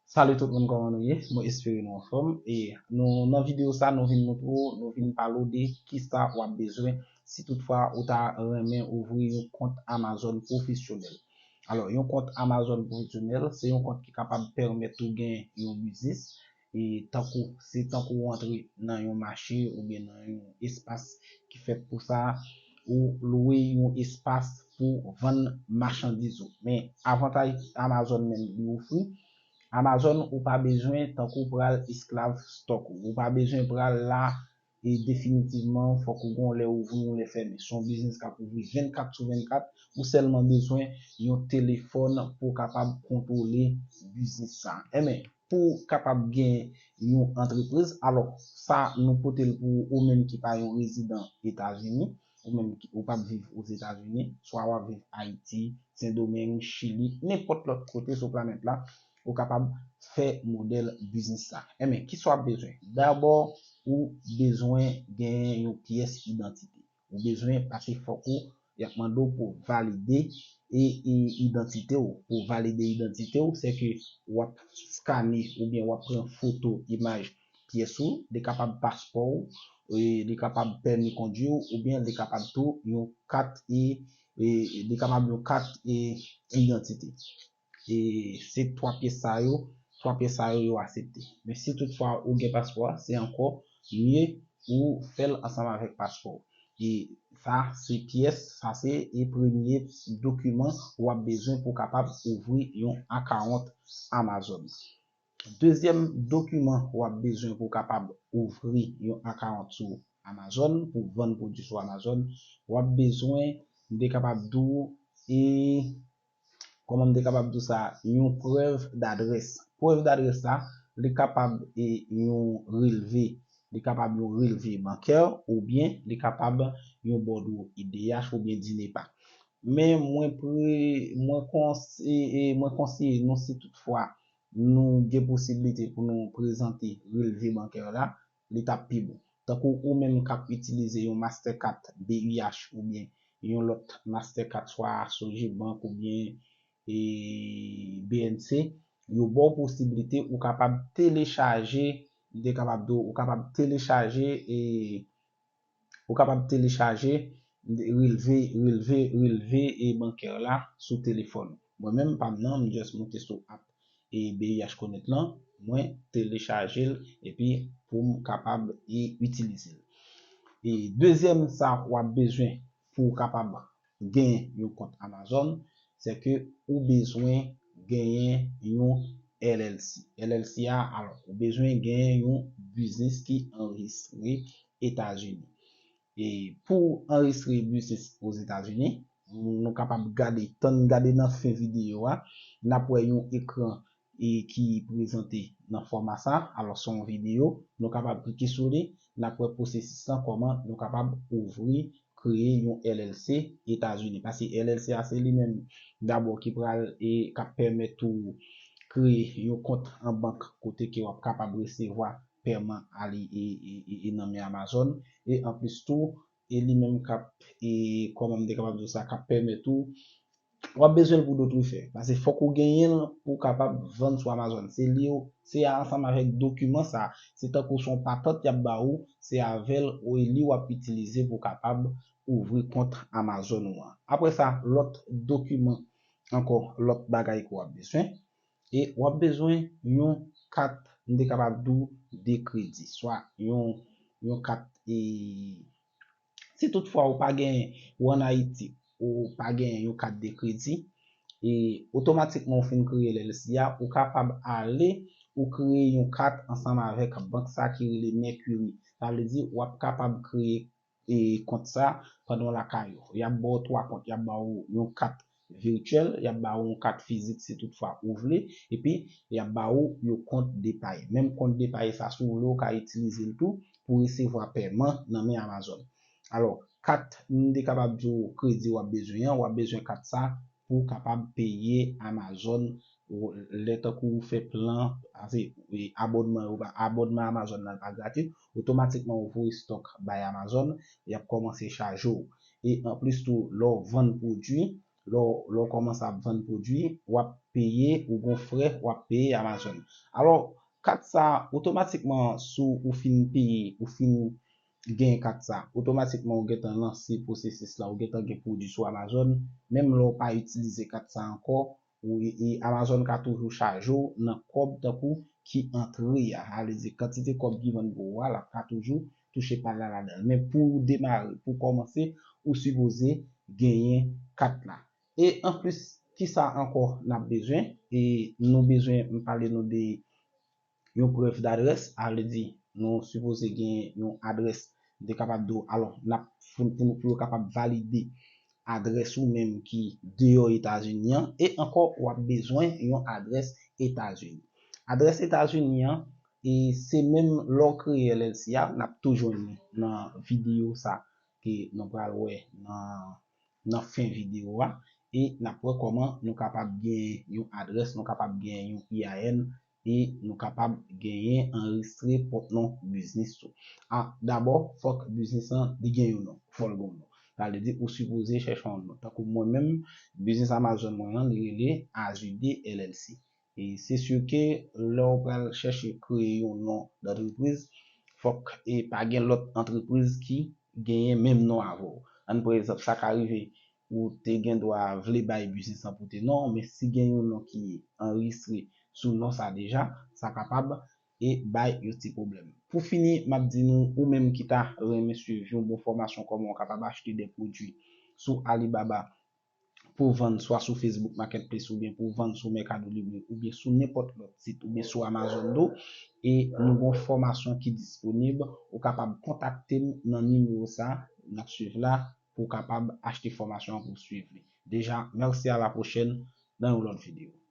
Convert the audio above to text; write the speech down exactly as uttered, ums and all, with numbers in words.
Salut tout moun, kòman nou ye? Mwen espere nou anfòm. E nou, nan videyo sa, nou vin montre w, nou vin pale w de kisa w ap bezwen si toutfwa ou ta renmen ouvri yon kont Amazon pwofesyonèl. Alò, yon kont Amazon pwofesyonèl, se yon kont ki kapab pèmèt ou gen yon biznis. E tankou, se tankou w antre nan yon mache oubyen nan yon espas ki fèt pou sa, ou lwe yon espas pou vann machandiz ou. Men avantaj Amazon menm li ofri, Amazon ou pa bezwen tankou pral esklav stòk ou. Ou pa bezwen pral la e definitivman fòk ou gon lè ouvri, yon lè fèmen. Se yon biznis k ap ouvri vennkat sou vennkat, ou sèlman bezwen yon telefòn pou w kapab kontwole biznis sa. Enben, pou w kapab gen yon antrepriz, alò sa nou pote l pou ou menm ki pa yon rezidan Etazini, ou menm ki ou p ap viv Ozetazini, swa w ap viv Ayiti, Sendomeng, Chili, nenpòt lòt kote sou planèt la, ou kapab fè modèl biznis sa. Enben, kisa w ap bezwen? Dabò, ou bezwen gen yon pyès idantite. Ou bezwen, paske fòk ou, y ap mande w pou w valide e, e idantite w. Pou w valide idantite w, se ke w ap skane oubyen w ap pran foto, imaj pyès ou, li kapab paspò w, e li kapab pèmi kondwi w, oubyen li kapab tou yon kat e, e li kapab yon kat e idantite. E se twa pyès sa yo, twa pyès sa yo, yo aksepte. Men si toutfwa ou gen paspò a, se ankò mye ou fè l ansanm avèk paspò w. E sa se pyès, sa se e premye dokiman w ap bezwen pou w kapab ouvri yon akawont Amazon. Dezyèm dokiman w ap bezwen pou w kapab ouvri yon akawont sou Amazon, pou vann pwodui sou Amazon, w ap bezwen, m te kapab di w, e kòman m te kapab di w sa, yon prèv dadrès. Prèv dadrès la, li kapab e yon relve, li kapab yon relve bankè oubyen li kapab yon bòdwo I D H oubyen DINEPA. Men mwen pre, mwen konse, e, mwen konseye nou si toutfwa nou gen posiblite pou nou prezante relve bankè la, li t ap pi bon. Tankou ou menm k ap itilize yon Mastercard B I H oubyen yon lòt Mastercard swa Sogebank oubyen e, B N C, yo ba w posiblite ou kapab telechaje, m te kapab di w, ou kapab telechaje e, ou kapab telechaje relve, relve, relve e bankè la sou telefòn ou. Mwen menm, pa m nan, m just moute sou app e B I H Connect lan, mwen telechaje l epi pou m kapab e itilize l. E dezyèm sa w ap bezwen pou w kapab genyen yon kont Amazon, se ke ou bezwen genyen yon L L C. L L C a, alò, ou bezwen genyen yon biznis ki anrejistre Etazini. E pou anrejistre biznis Ozetazini, nou kapab gade, tann gade nan fen videyo a, n ap wè yon ekran e ki prezante nan fòma sa. Alò, se yon videyo, nou kapab klike sou li, n ap wè pwosesis lan, kòman nou kapab ouvri, kreye yon L L C Etazini. Paske L L C a se li menm dabò ki pral e k ap pèmèt ou kreye yon kont an bank kote ke w ap kapab resevwa pèman ale e, e, e, e nan men Amazon. E anplis tou, e li menm k ap, e kòman m te kapab di w sa, k ap pèmèt ou, w ap bezwen l pou dotri fè. Paske fòk ou genyen l pou w kapab vann sou Amazon. Se li yo, se ansanm avèk dokiman sa, se tankou se yon patant y ap ba ou, se avè l ou e li w ap itilize pou w kapab ouvri kont Amazon ou an. Apre sa, lòt dokiman ankò, lòt bagay ke w ap bezwen. E w ap bezwen yon kat, m te kapab di w, de kredi, swa yon, yon kat e, si toutfwa ou pa gen, ou ann Ayiti, ou pa gen yon kat de kredi, e otomatikman ou fin kreye L L C a, ou kapab ale, ou kreye yon kat ansanm avèk bank sa ki rele Mercury. Sa vle di, w ap kapab kreye e kont sa pandan w lakay ou. Y ap ba w twa kont. Y ap ba w yon kat vityèl, y ap ba w yon kat fizik si toutfwa ou vle, epi y ap ba w yon kont depay. Menm kont depay sa, si w vle, ou ka itilize l tou pou resevwa pèman nan men Amazon. Alò, kat, m te kapab di w kredi w ap bezwen an, w ap bezwen kat sa pou w kapab peye Amazon, ou, lè tankou ou fè plan, ase, e, abònman yo pa, abònman Amazon nan pa gratwit, otomatikman ou voye stòk bay Amazon, y ap kòmanse chaje w. E anplis tou, lè w vann pwodui, Lè w kòmanse ap vann pwodui, w ap peye, ou gon frè w ap peye Amazon. Alò, kat sa, otomatikman, si w fin peye, ou fin gen kat sa, otomatikman ou gentan lanse pwosesis la, ou gentan gen pwodui sou Amazon, menm lè w pa itilize kat sa ankò, ou, e, e Amazon ka toujou chaje w nan kòb tankou ki antre a. Sa vle di kantite kòb ki vann pou ou a, l ap ka toujou touche pa l la ladan l. Men pou w demare, pou w kòmanse, ou sipoze genyen kat la. E anplis, kisa ankò n ap bezwen? E nou bezwen, m pale nou de yon prèv d'adresse, sa vle di nou sipoze gen yon adrès, m te kapab di w, alò, n ap pou, pou, pou yo kapab valide adrès ou menm ki deyò Etazini an, e ankò w ap bezwen yon adrès Etazini. Adrès Etazini an, e se menm lè w kreye L L C a, n ap tou jwenn li nan videyo sa ke nou pral wè nan, nan fen videyo a, e n ap wè kòman nou kapab gen yon adrès, nou kapab gen yon E I N, e nou kapab genyen anrejistre pwòp non biznis ou. A, dabò, fòk biznis lan li gen yon non, fò l gen yon non. Sa vle di ou sipoze chèche yon non. Tankou mwen menm, biznis Amazon mwen an, li rele Azide L L C. E se si ke lè w pral chèche kreye yon non dantrepriz, fòk e pa gen lòt antrepriz ki genyen menm non avè w. Ann pran egzanp, sa ka rive ou te gen dwa vle bay biznis lan pou te non, men si gen yon non ki anrejistre sou non sa deja, sa kapab e bay yon ti pwoblèm. Pou fini, m ap di nou, ou menm ki ta renmen swiv yon bon fòmasyon kòman w kapab achte de pwodui sou Alibaba pou vann swa sou Facebook Marketplace oubyen pou vann sou Mercado Libre oubyen sou nenpòt lòt sit oubyen sou Amazon tou. E nou gon fòmasyon ki disponib, ou kapab kontakte m nan nimewo sa n ap swiv la pou w kapab achte fòmasyon an pou w swiv li. Deja, mèsi, a la pwochèn nan yon lòt videyo.